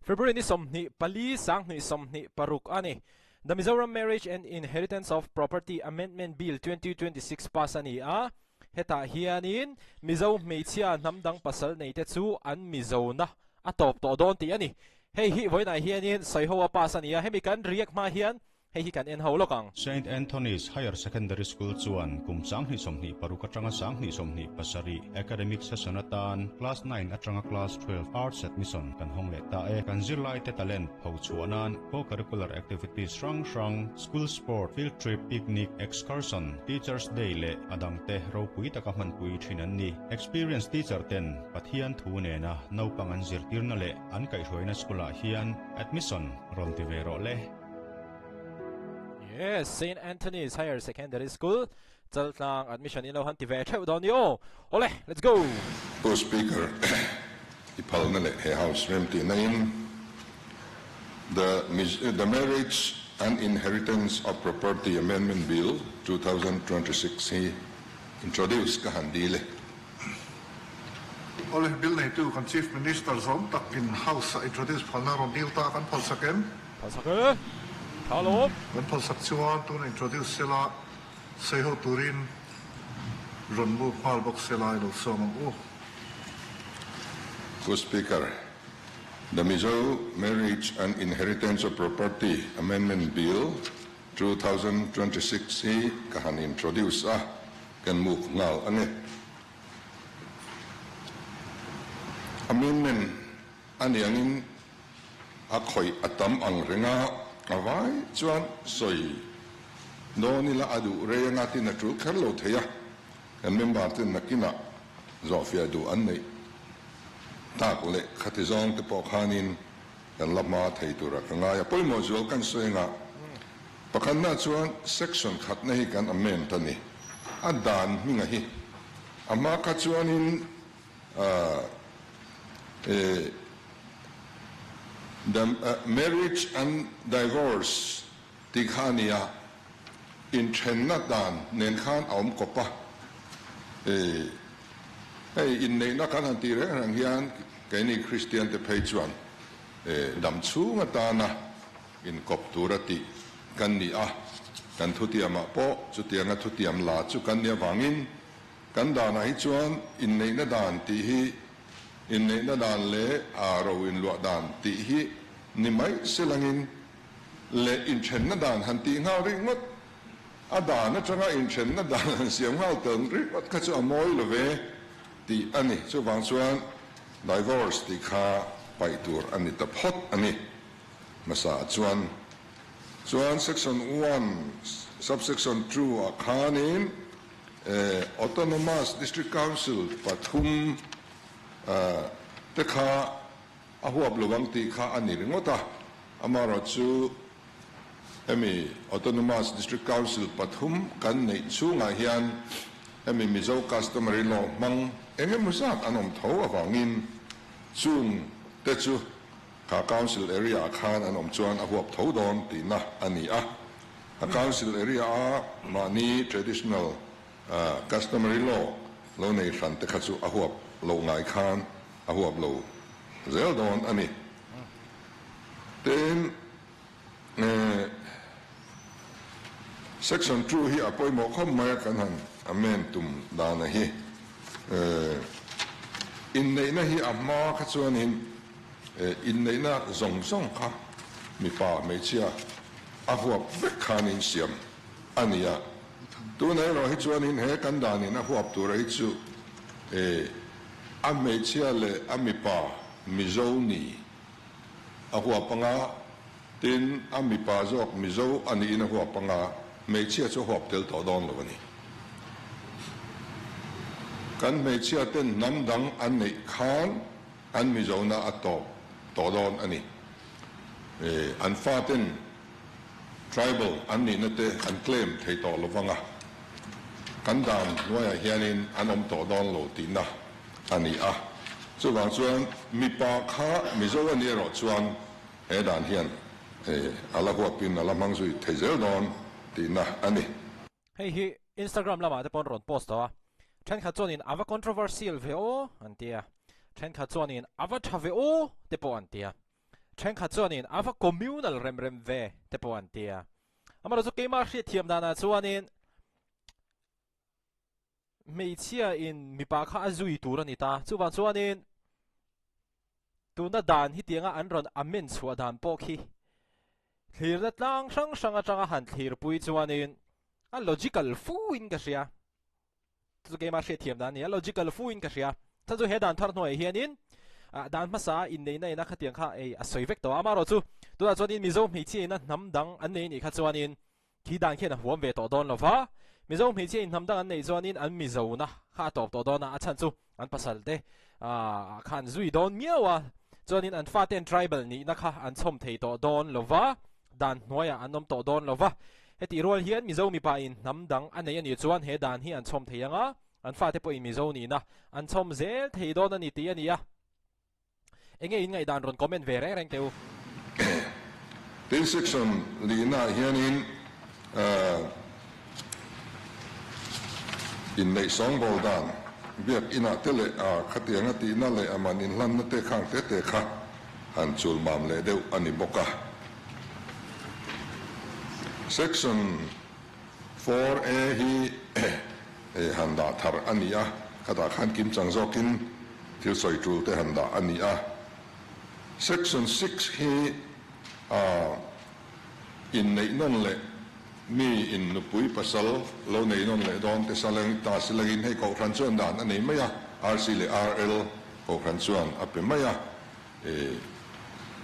February ni 24 2026 a ni. The Mizoram Marriage and Inheritance of Property Amendment Bill 2026 pass a ni a, hetah hianin Mizo hmeichhia hnam dang pasal neite chu an Mizona a tawp tawh dawn tih a ni. Hei hi vawiinah hianin sawiho a pass a ni a, hemi kan react hma hian Hei hi kan en ho lawk ang. Saint Anthony's Higher Secondary School chuan kum 2026 atanga 2027 academic session atan Class 9 atanga Class 12 Arts admission kan hawng leh ta e. Kan zirlaite talent pho chhuah nan co-curricular activities hrang hrang, school sport, field trip, picnic, excursion, Teachers Day leh a dangte ropui taka hmanpui thin an ni. Experienced teacher ten Pathian thu nena naupang an zirtirna leh an kaihhruaina school ah hian admission rawn ti ve rawh le. Yes, St. Anthony's Higher Secondary School, Chaltlang admission in lo han ti ve theuh dawn ni aw. Awle, let's go! Pu Speaker, i phalna leh he House remtihna in The The Marriage and Inheritance of Property Amendment Bill, 2026 hi introduce ka han dil e. Awle, bill neitu kan Chief Minister zawm takin House ah introduce phalna rawn dil ta kan phalsak em? Phalsak e, tha lawm. Kan phalsak chuan tuna introduce sela sawi ho turin rawn move nghal bawk sela i lo sawm ang u. Pu Speaker, The Mizo Marriage and Inheritance of Property Amendment Bill, 2026 hi ka han introduce a, kan move nghal a ni. Amendment a ni angin a khawih a tam ang reng a, a vai chuan sawi dawn ila a duh rei anga tin a tul kher lo thei a, kan member ten nakinah zawhfiah duh an neih tak leh khati zawng te pawh khanin Kan la hma thei tura ka ngai a, pawimawh zual kan sawi anga pakhatna chuan section khatna hi kan amend a ni. A dan hminga hi a hma kha chuanin the marriage and divorce tih kha a ni a, inthenna dan nen khan a awm kawp a. Hei inneihna kan han tih reng reng hian keini Kristian te phei chuan dam chhung atana inkawp tura tih kan ni a, kan thutiamah pawh chutianga thutiam la chu kan nih avangin kan danah hi chuan inneihna dan tih hi inneihna dan leh ro inluah dan tih hi ni mai silangin leh inthenna dan han tih nghal ringawt A dan atanga inthenna dan han siam nghal tel ringawt kha chu a mawi lo ve tih a ni. Chuvang chuan divorce tih kha paih tur a ni ta phawt a ni. Hmasa ah chuan chuan section one subsection 2 ah khanin Autonomous District Council pathum te kha a huap lo ang tih kha a ni ringawt a. Amaherawhchu Hemi Autonomous District Council pathum kan neih chhungah hian hemi Mizo Customary Law hmang eng emaw zat an awm tho avangin chung te chu kha Council area ah khan an awm chuan a huap tho dawn tihna a ni a. A Council area a mahni traditional Customary Law lo nei hran te kha chu a huap loh ngai khan a huap lo zel dawn a ni. Tin, Section 2 hi a pawimawh khawp mai a, kan han amend tum dana hi. Inneihna hi a hma kha chuanin inneihna zawng zawng kha mipa hmeichhia a huap vek khanin siam a ni a. Tunah erawh hi chuanin he kan danin a huap tura hi chu a hmeichhia leh a mipa Mizo ni a huap anga, tin a mipa zawk Mizo a niin a huap anga, hmeichhia chu a huap tel tawh dawn lo a ni. Kan hmeichhia ten hnam dang an neih khan an Mizona a tawp tawh dawn a ni. An fa ten tribal an nihna te an claim thei tawh lo vanga, kan dan hnuaiah hianin an awm tawh dawn lo tihna a ni a. Chuvang chuan mipa kha Mizo a nih erawh chuan he dan hian a la huapin a la hmang zui thei zel dawn tihna a ni. Hei hi Instagram lamah te paw'n rawn post tawh a, thenkhat chuanin a va controversial ve aw an ti a, thenkhat chuanin a va tha ve aw te pawh an ti a. Thenkhat chuanin a va communal rem rem ve te pawh an ti a. Amaherawhchu keimah hriatthiam danah chuanin hmeichhia in mipa kha a zui tur a ni ta. Chuvang chuanin tuna dan hetianga an rawn amend chhuah dan pawh khi thlirna tlang hrang hrang atanga han thlirpui chuanin a logical fu in ka hria. Chu keimah hriatthiam dan a ni a, logical fu in ka hria. Chhan chu he dan thar hnuaiah hianin dan hmasa inneihna ina khatiang kha ei a sawi vek tawh a, amaherawhchu tunah chuanin Mizo hmeichhia ina hnam dang an nei anih kha chuanin khi dan khian a huam ve tawh dawn lo va, Mizo hmeichhia in hnam dang an neih chuanin an Mizona kha a tawp tawh dawn a, a chhan chu an pasal te kha an zui dawn miau a, chuanin an fate an tribal nihna kha an chhawm thei tawh dawn lo va, dan hnuaiah an awm tawh dawn lo va. Hetih rual hian Mizo mipa in hnam dang a nei a nih chuan he dan hi an chhawm thei ang a, an fate pawhin Mizo nihna an chhawm zel thei dawn a ni tih a ni a. Enge in ngaihdan rawn comment ve reng reng teh u. Tin section lihnaah hianin inneih sawngbawl dan biak inah te leh a khatianga tihna leh a man inhlanna te khang te te kha han chul mam leh deuh a ni bawk a. Section 4A hi han dah thar a ni a, khatah khan kimchang zawkin thil sawi tul te han dah a ni a. Section 6 hi inneih nawn leh mi in nupui pasal lo nei nawn leh dawn te saleng ta silangin hei kohhran chuan dan a nei mai a, RC leh RL kohhran chuan a pe mai a.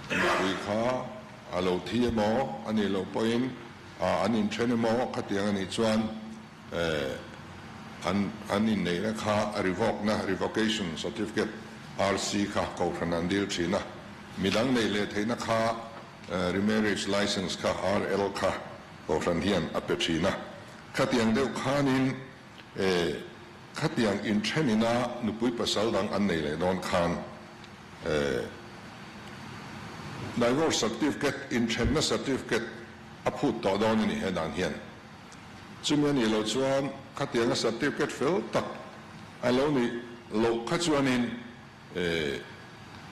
Nupui kha a lo thi emaw a nih loh pawhin an inthen emaw khatiang a nih chuan an an inneihna kha a revoke-na, revocation certificate, RC kha kohhran an dil thin a, midang neih leh theihna kha remarriage license kha RL kha kohhran hian a pe thin a. Khatiang deuh khanin khatiang inthenina nupui pasal dang an nei leh dawn khan Divorce certificate, inthenna certificate a phut tawh dawn a ni he dan hian. Chumi a nih loh chuan khatianga certificate fel tak a lo nih loh kha chuanin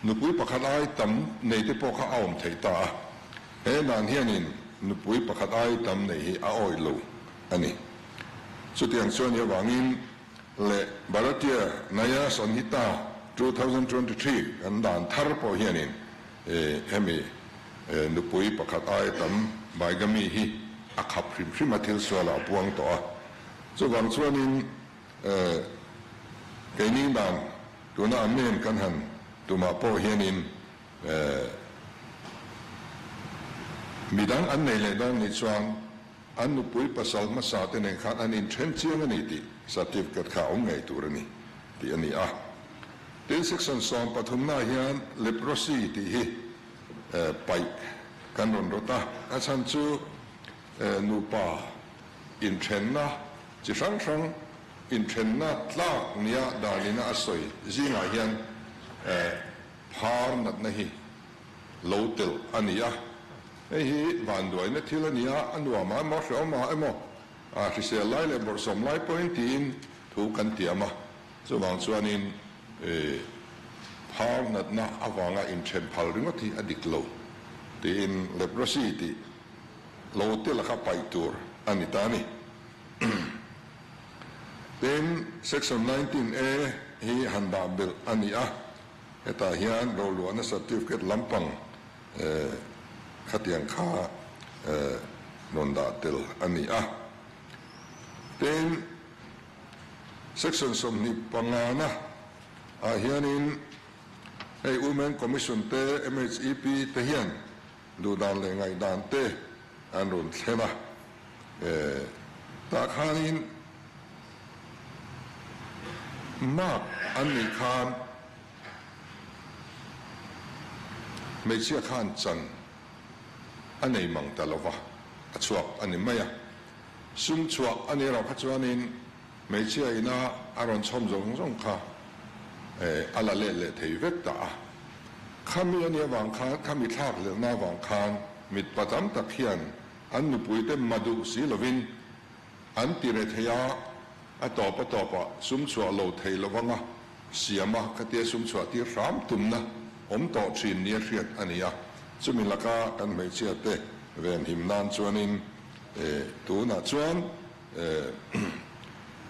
nupui pakhat ai tam nei te pawh kha a awm theih ta a. He dan hianin nupui pakhat ai tam nei hi a awih lo a ni. Chutiang chuan i avangin leh Bharatiya Nyaya Sanhita 2023 kan dan thar pawh hianin hemi nupui pakhat aia tam bigamy hi a khap hrim hrim a, thil sualah a puang tawh a. Chuvang chuanin keini dan tuna amen kan han tumah pawh hianin midang an nei leh dawn nih chuan An nupui pasal hmasa te nen khan an inthen chiang a ni tih certificate kha a awm ngei tur a ni tih a ni a. Tin, section 13 ah hian leprosy tih hi paih kan rawn rawt a, a chhan chu nupa inthenna chi hrang hrang inthenna tlak nia danina a sawi zingah hian phar natna hi lo telh a ni a. Hei hi vanduaina thil a ni a, a nuam a emaw, hrehawm a emaw, a hrisel lai leh bawrhsawm lai pawhin tiin thu kan tiam a. Chuvang chuanin phar natna avanga inthen phal ringawt hi a dik lo tiin leprosy tih lo te laka paih tur a ni ta a ni. Tin, Section 19 A hi han dah belh a ni a, hetah hian roluahna certificate lampang Khatiang kha rawn dah tel a ni a. Tin, Section 25 na ah hianin hei Women Commission te, MHEP te hian duhdan leh ngaihdan te an rawn thlen a. Tah khanin mark an nih khan Hmeichhia khan chan a nei mang ta lova, a chhuak a ni mai a. Sum chhuah a nih erawh kha chuanin hmeichhia ina a rawn chhawm zawng zawng kha a la let leh thei vek ta a. Khami a nih avang khan, khami thlak lehna avang khan mitpa tam tak hian an nupuite ma duh si lovin an ti re thei a, a tawp a tawpah sum chhuah lo thei lovanga siama khatia sum chhuah tir hram tumna awm tawh thin nia hriat a ni a. Chumi laka kan hmeichhia te ven him nan chuanin tunah chuan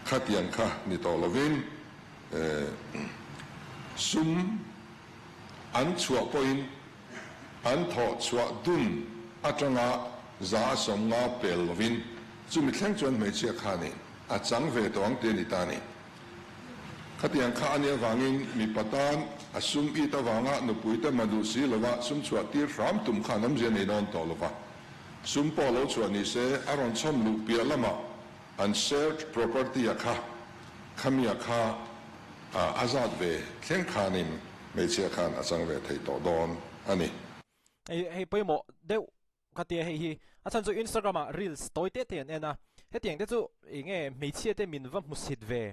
khatiang kha ni tawh lovin sum an chhuah pawhin an thawh chhuah dun atanga 50% pel lovin chumi thleng chuan hmeichhia khanin a chang ve tawh ang tih a ni ta a ni. Khatiang kha a nih avangin mipa tan a sum it avanga nupuite ma duh si lova sum chhuah tir hram tum khan awmzia nei dawn tawh lova. Sum pawh lo chhuah ni se a rawn chhawm luh piah lamah an shared property a kha khamia kha a zat ve thleng khanin hmeichhia khan a chang ve thei tawh dawn a ni. Hei hei pawimawh deuh ka tia hei hi a chhan chu Instagram ah reels tawi te te an en a, hetiang te chu eng nge hmeichhia te min va hmusit ve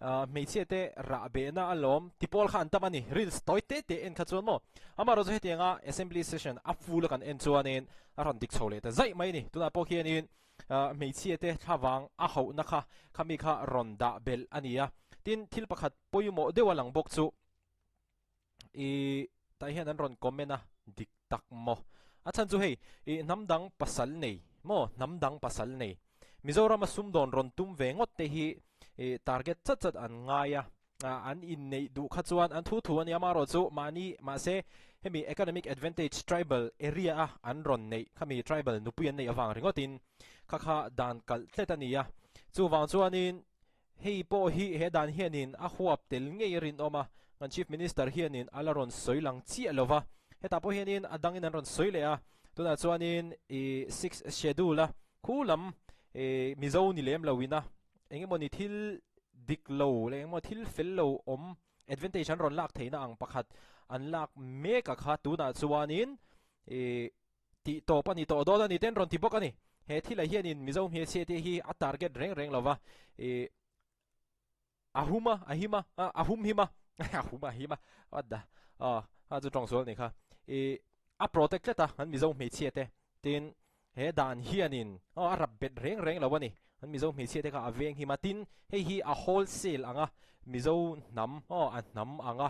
ah hmeichhia te rah behna alawm ti pawl kha an tam a ni reels tawi te te en kha chuan maw amaherawh chu hetiang a assembly session a full a kan en chuanin a rawn dik chho leh ta zaih mai a ni tunah pawh khianin ah hmeichhia te thlavang a hauhna kha khami kha rawn dah belh a ni a tin thil pakhat pawimawh deuh a lang bawk chu. I tah hian an rawn comment a, dik tak maw? A chhan chu hei, i hnam dang pasal nei maw? Hnam dang pasal nei. Mizorama sumdawn rawn tum ve ngawt te hi i target chat chat an ngai a, an inneih duh kha chuan an thu thu a nia marawh chu mahni mahse hemi economic advantage tribal area a an rawn neih khami tribal nupui an neih avang ringawtin kha kha dan kalh tlet a ni a. Chuvang chuanin Hei pawh hi he dan hianin a huap tel ngei a rinawm a, kan Chief Minister hianin a la rawn sawi lang chiah lo va, hetah pawh hianin a dangin an rawn sawi leh a, tunah chuanin i Sixth Schedule a khu lam i Mizo ni lem lo ina eng emawni thil dik lo leh eng emaw thil fel lo awm advantage an rawn lak theihna ang pakhat an lak mek a kha tunah chuanin i Tih tawp a ni tawh dawn a ni ten rawn ti bawk a ni. He thil ah hianin Mizo hmeichhia te hi a target reng reng lo va, ih a hum a, a him a, a hum him a, a hum a him a, what the, aw a chu tawng sual a nih kha, ih a protect tlat a an Mizo hmeichhia te, tin he dan hianin aw a rap bet reng reng lo a ni, an Mizo hmeichhia te kha a veng him a, tin hei hi a wholesale ang a Mizo hnam aw a hnam ang a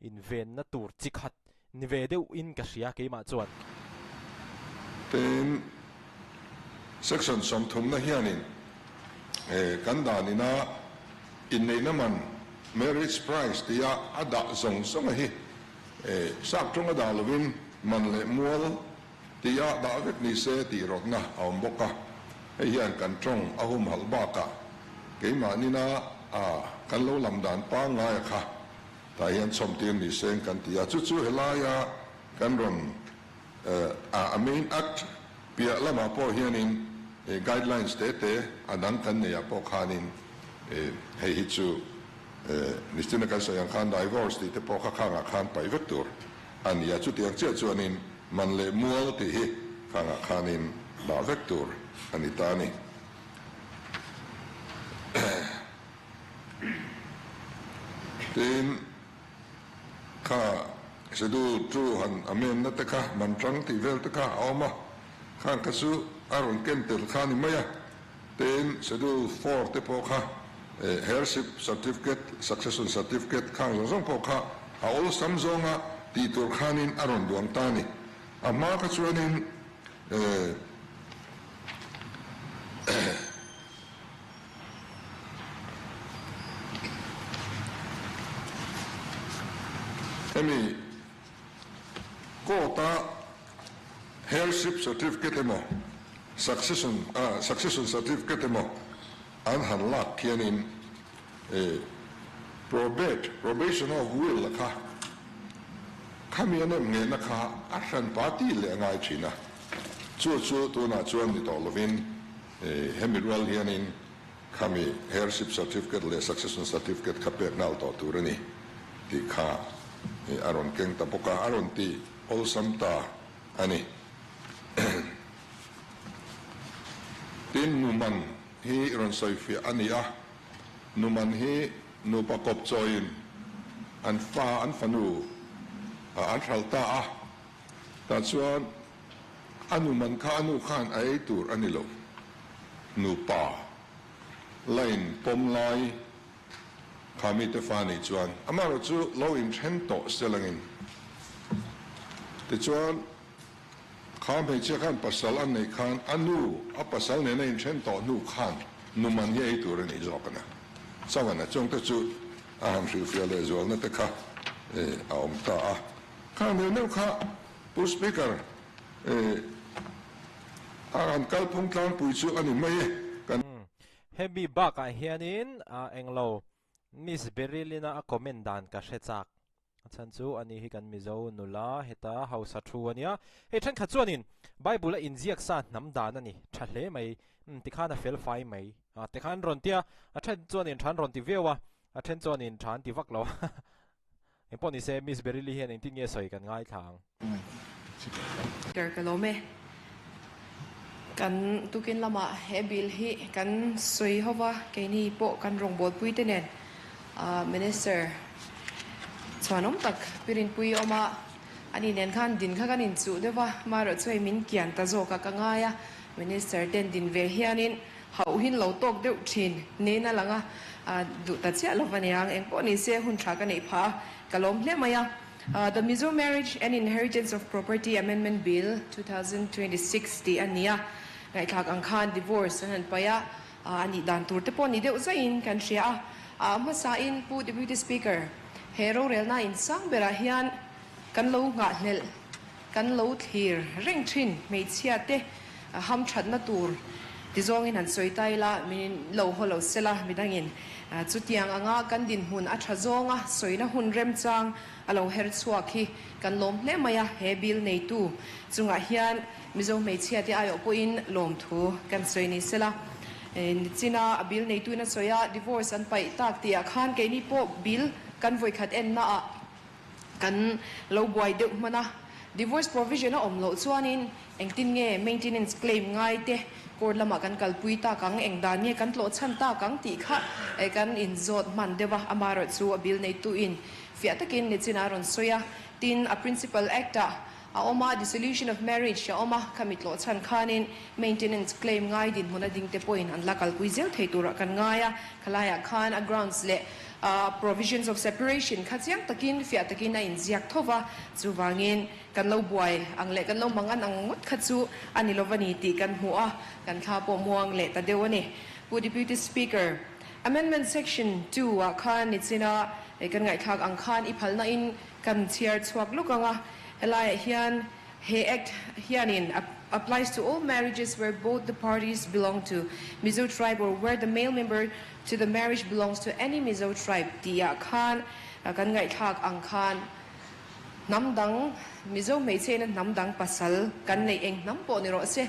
Invenna tur chi khat ni ve deuh in ka hria keimah chuan. Tin, Section 30 na hianin kan dan ina inneihna man, marriage price, tia a dah zawng zawng a hi sap tawnga dah lovin man leh mual tia dah vek ni se tih rawtna a awm bawk a. Hei hian kan tawng a humhalh bakah keimah nina kan lo lam dan pangngai a kha Tah hian chhawmtir ni seng kan ti a, chu chu helaia kan rawn a main act piah lamah pawh hianin guidelines te te a dang kan neihah pawh khanin hei hi chu Nistina kan sawi ang khan divorce tih te pawh kha khangah khan paih vek tur a ni a, chutiang chiah chuanin man leh mual tih hi khangah khanin dah vek tur a ni ta a ni. Tin, kha Schedule 2 han amendna te kha man tang tih vel te kha a awm a, khang kha chu a rawn ken tel kha a ni mai a. Tin, Schedule 4 te pawh kha heirship certificate, succession certificate khang zawng zawng pawh kha a awlsam zawnga tih tur khanin a rawn duang ta a ni. A hma kha chuanin Hemi court-a heirship certificate emaw succession succession certificate emaw an han lak khianin probate, probation of will a kha khami an em nghehna kha a hran party leh a ngai thin a, chu chu tunah chuan ni tawh lovin Hemi rual hianin khami heirship certificate leh succession certificate kha pek nghal tawh tur a ni tih kha a rawn keng ta bawk a, a rawn ti awlsam ta a ni. Tin, numan hi rawn sawifiah a ni a, numan hi nupa kawp chawiin an fa, an fanu an hralh ta a, tah chuan A nu man kha a nu khan a ei tur a ni lo. Nupa line pawm lai kha mite fa nih chuan amaherawh chu lo inthen tawh se langin. Tichuan. Kha hmeichhia khan pasal a neih khan a nu a pasal nena inthen tawh hnu khan nu man hi ei tur a nih zawk a na. Chuan a chungte chu a han hrilhfiah leh zualna te kha a awm ta a. Kha neuh neuh kha Pu Speaker a han kalphung tlangpui chu a ni mai e. Kan. Hemi bakah hianin englo Miss Beryl-ina a comment dan ka hre chak. A chhan chu ani hi kan Mizo nula heta hausa thu a nia. Hei thenkhat chuanin Bible a inziak sa hnam dan a ni tha hle mai. Umm tikhan a fel fai mai. A tikhan an rawn ti a, a then chuanin tha an rawn ti viau a, a then chuanin tha an ti vak lo a. Engpawh ni se Miss Beryl-i hian engtin nge sawi kan ngaithla ang. Ker ka lawm e. Kan tukin lamah he bill hi kan sawi ho va, keini pawh kan rawngbawlpui te nen Minister chhuanawm tak Pirinpui awm a, ani nen khan din kha kan inchuh deuh va, amaherawh chu hei min kian ta zawk a ka ngai a, Minister ten din ve hianin hauhin lo tawk deuh thin niin a lang a, duh ta chiah lo va niang, engpawh ni se hun tha ka neih phah a, ka lawm hle mai a. The Mizo Marriage and Inheritance of Property Amendment Bill, 2026 tih a ni a, ngaihthlak ang khan divorce an han paih a, a nih dan tur te pawh ni deuh zaihin kan hria a. A hmasain Pu Deputy Speaker, he rorelna insang berah hian kan lo nghahhlelh, kan lo thlir reng thin hmeichhia te hamthatna tur ti zawngin han sawi ta ila, min lo haw lo sela midangin chutiang anga kan dinhmun a tha zawnga sawina hun remchang a lo her chhuak hi kan lawm hle mai a, he bill neitu chungah hian Mizo hmeichhia te aiawh pawhin lawmthu kan sawi ni sela. Nichina a bill neituin a sawi a, divorce an paih tak tihah khan keini pawh bill kan vawikhat ennaah Kan lo buai deuh hman a, divorce provision a awm loh chuanin engtin nge maintenance claim ngai te court lamah kan kalpui tak ang, eng dan nge kan tlawh chhan tak ang tih kha kan inzawt hman deuh a, amaherawh chu a bill neituin fiah takin nichin a rawn sawi a, tin a principal act ah a awm a, dissolution of marriage a awm a, khami tlawh chhan khanin maintenance claim ngai dinhmun a ding te pawhin an la kalpui zel thei turah kan ngai a, khalaiah khan a grounds leh Provisions of separation kha chiang takin, fiah takin a inziak tho va, chuvangin kan lo buai ang leh kan lo mang an ang ngawt kha chu a ni lova ni tih kan hmu a, kan thla pawh muang leh ta deuh a ni. Pu Deputy Speaker, Amendment Section 2 ah khan nichina kan ngaihthlak ang khan i phalna in kan chhiar chhuak luk ang a, helaiah hian he Act hianin applies to all marriages where both the parties belong to Mizo tribe or where the male member To the marriage belongs to any Mizo tribe tih ah khan kan ngaihthlak ang khan hnam dang Mizo hmeichhe ina hnam dang pasal kan neih eng hnam pawh ni rawh se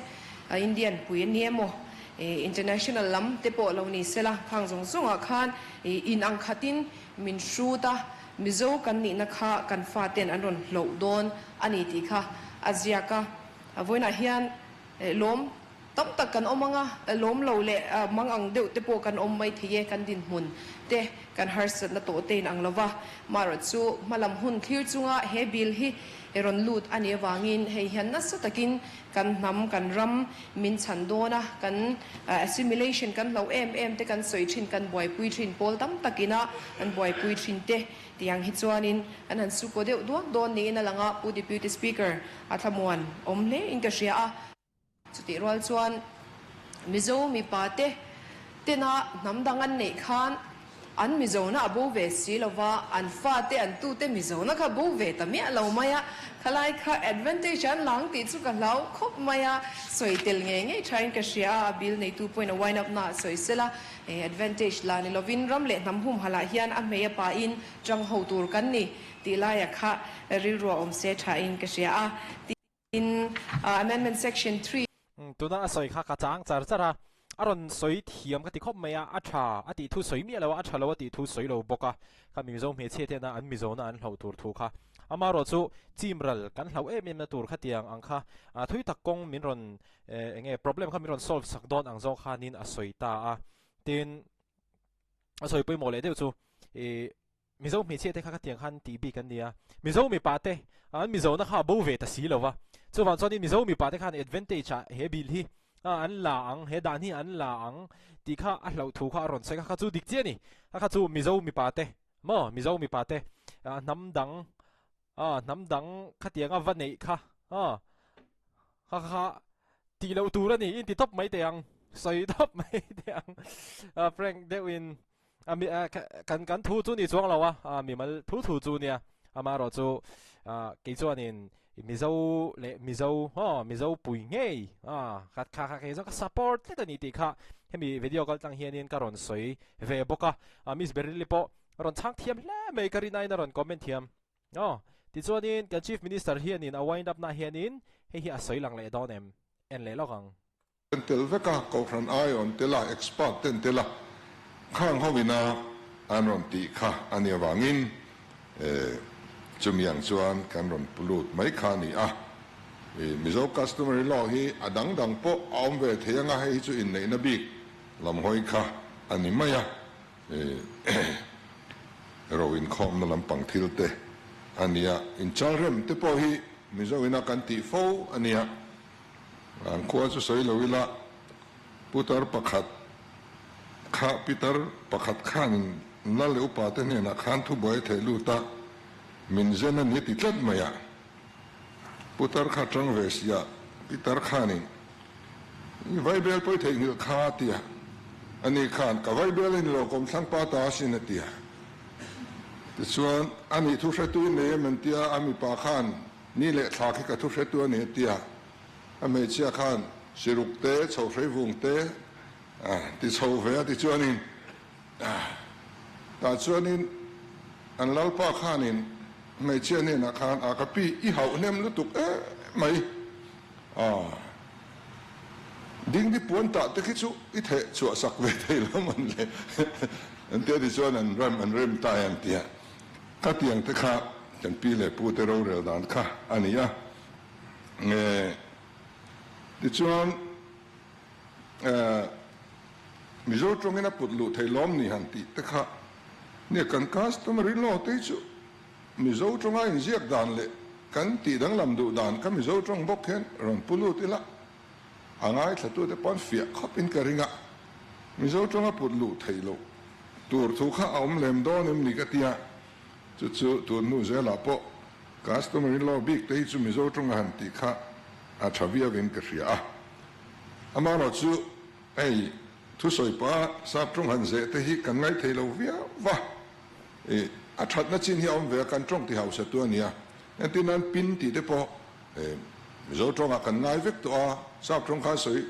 Indian pui a ni emaw international lam te pawh lo ni sela khang zawng zawng ah khan in ang khat in min hrut a Mizo kan nihna kha kan fa ten an rawn hloh dawn a ni tih kha a ziak a vawiinah hian lawm Tam tak kan awm anga, lawm lo leh mang ang deuh te pawh kan awm mai thei e, kan dinhmun te kan harsatna tawh te in ang lova. Marawh chu hmalam hun thlir chunga he bill hi rawn lut a nih avangin hei hian nasa takin kan hnam, kan ram min chhan dawn a, kan assimilation kan hloh em em te kan sawi thin, kan buaipui thin, pawl tam takina kan buaipui thin te tiang hi chuanin an han sukaw deuh duak dawn niin a lang a, Pu Deputy Speaker a thlamuan awm hle in ka hria a. Chutih rual chuan Mizo mipa te tena hnam dang an neih khan an Mizona a bo ve si lo va, an fate an tute Mizona kha bo ve ta miah lo mai a, khalai kha advantage an lang tih chu ka hlau khawp mai a, sawi tel ngei ngei thain ka hria a, a bill neitu pawhin a wind up na ah sawi sela, advantage la ni lovin ram leh hnam humhalh ah hian a hmei a pain tang ho tur kan ni tih laia kha rilru a awm se thain ka hria a. In Amendment Section 3. Tuna a sawi kha ka chang char char a, a rawn sawi thiam ka ti khawp mai a, a tha a tih thu sawi miah lo a, a tha lo a tih thu sawi lo bawk a, kha Mizo hmeichhia te na an Mizona an hlauh tur thu kha. Amaherawh chu chimral kan hlauh em em na tur khatiang ang kha thui tak kawng min rawn eng nge problem kha min rawn solve sak dawn ang zawng khanin a sawi ta a, tin a sawi pawimawh leh deuh chu ih Mizo hmeichhia te kha khatiang khan tih bik an ni a, Mizo mipa te an Mizona kha a bo ve ta si lo va, chuvang chuanin Mizo mipa te khan advantage ah he bill hi an la ang, he dan hi an la ang tih kha a hlauh thu kha a rawn sawi kha, kha chu dik chiah a ni, a kha chu Mizo mipa te maw, Mizo mipa te hnam dang hnam dang khatianga va neih kha. Kha kha tih loh tur a ni in ti tawp mai teh ang sawi tawp mai teh ang prank deuh in a mi kan kan thu chu ni chuang lo a mimal thu thu chu nia amaherawh chu kei chuanin Mizo leh Mizo aw Mizo pui ngei a kha kha kha kei zawng ka support tlat a ni tih kha hemi video kal tlang hianin ka rawn sawi ve bawk a Miss Beryl-i pawh rawn chhang thiam hle mai ka rin aiin a rawn comment thiam. Aw, tichuanin kan Chief Minister hianin a wind up na hianin hei hi a sawi lang leh dawn em? En leh lawk ang. An tel vek a, Kohhran ai awn tel a, expert te an tel a, khang ho ina an rawn tih kha a nih avangin chumi ang chuan kan rawn pu lut mai kha a ni a. Mizo customary law hi a dang dang pawh a awm ve thei anga hei hi chu inneihna bik lam hawi kha a ni mai a. Ro inkhawmna lampang thil te a nia, inchalrem te pawh hi Mizo ina kan tih fo a nia. An khua chu sawi lo ila, putar pakhat kha pitar pakhat khanin lal leh upa te hnenah khan thubuai a theih lut a, min zen a ni ti tlat mai a. Putar kha tang ve sia, pitar khanin I vaibel pawi theihnghilh kha a ti a, ani khan ka vaibel a ni lo kawmthlang pa ta asin a ti a. Tichuan, ani thu hretu i nei em an ti a, a mipa khan ni leh thla khi ka thu hretu a ni a ti a, a hmeichhia khan siruk te, chho hreivung te a ti chho ve a tichuanin tah chuanin an lalpa khanin hmeichhia hnenah khan a ka pi i hauh hnem lutuk em mai. A dingdi puan tah te khi chu i theh chhuah sak ve thei lo man le an tia tichuan an rem an rem ta e an tia. Ka tiang te kha kan pi leh pu te rorel dan kha a ni a. Nge tichuan Mizo tawngin a put luh thei lawm ni han tih te kha nia kan customary law te hi chu Mizo tawnga inziak dan leh kan tih danglam duh dan ka Mizo tawng bawk hian rawn pu lut ila, a ngaithlatute pawn fiah khawpin ka ring a, Mizo tawnga put luh theih loh tur thu kha a awm lem dawn em ni ka tia, chu chu tun hnu zelah pawh customary law bik te hi chu Mizo tawnga han tih kha a tha viauin ka hria a. Amaherawh chu hei thusawi pa sap tawng han zeh te hi kan ngaithei lo viau va. I a thatna chin hi a awm ve a, kan tawng ti hausa tu a nia. Entir nan pin tih te pawh Mizo tawngah kan ngai vek tawh a, sap tawng khan sawi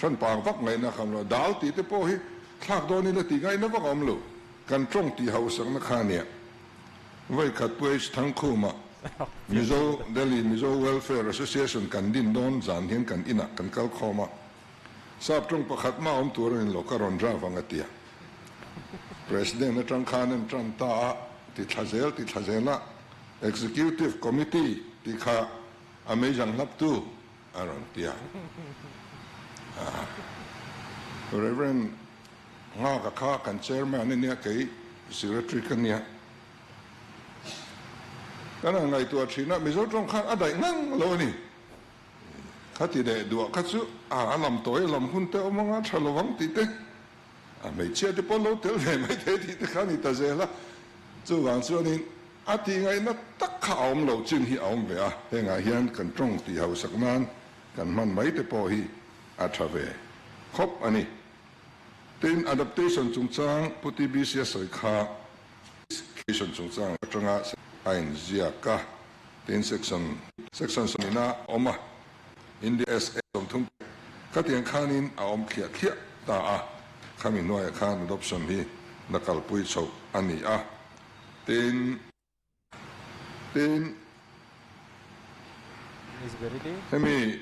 hran pang vak ngaihna a kham lo. Dal tih te pawh hi thlak dawn ila tih ngaihna vak a awm lo. Kan tawng ti hausakna kha a nia. Vawikhat Pu H Thangkhuma Mizo Delhi Mizo Welfare Association kan din dawn zan hian kan inah kan kal khawm a, Sap tawng pakhat mah awm tur a ni lo, ka rawn draft ang a ti a. President atang khan an tan ta a, ti thla zel ti thla zel a, Executive Committee tih kha a meizang hlaptu a rawn ti a. Reverend Nghaka kha kan Chairman a nia, kei Secretary ka nia. Kan han ngaihtuah thin a, Mizo tawng khan a daih ngang lo a ni. Kha ti leh duah kha chu a lam tawi a lam hun te awm anga tha lo ang tih te, a hmeichhia te pawh lo tel ve mai thei tih te kha a ni ta zel a. Chuvang chuanin a tih ngaihna tak kha a awm lo chin hi a awm ve a, hengah hian kan tawng tih hausak nan kan hman mai te pawh hi a tha ve khawp a ni. Tin, adaptation chungchang Pu TBC a sawi kha adaptation chungchang atanga a inziak a. Tin section section sawmina a awm a, India SA 30 khatiang khanin a awm thliah thliah ta a, khami hnuaiah khan adoption hi la kalpui chhoh a ni a. Tin tin hemi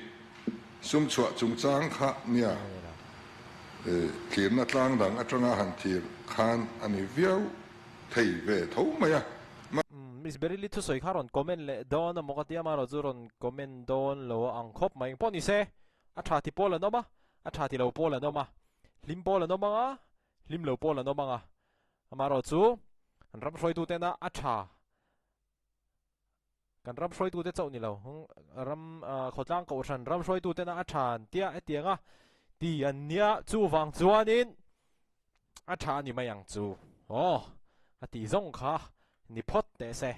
sum chhuah chungchang kha nia thlirna tlang dang atanga han thlir khan a ni viau thei ve tho mai a. Miss Beryl-i thusawi kha rawn comment leh dawn a maw ka ti a, amaherawh chu rawn comment dawn lo a ang khawp mai. Engpawh ni se, a tha ti pawl an awm a, a tha ti lo pawl an awm a, hlim pawl an awm ang a, hlim lo pawl an awm ang a. Amaherawh chu an ram hruaitu tena a tha, kan ram hruaitu te chauh ni lo, ram khawtlang kohhran ram hruaitu tena a tha an tia hetiang a ti an nia, chuvang chuanin a tha a ni mai ang chu. Aw, a tih zawng kha ni phawt teh se.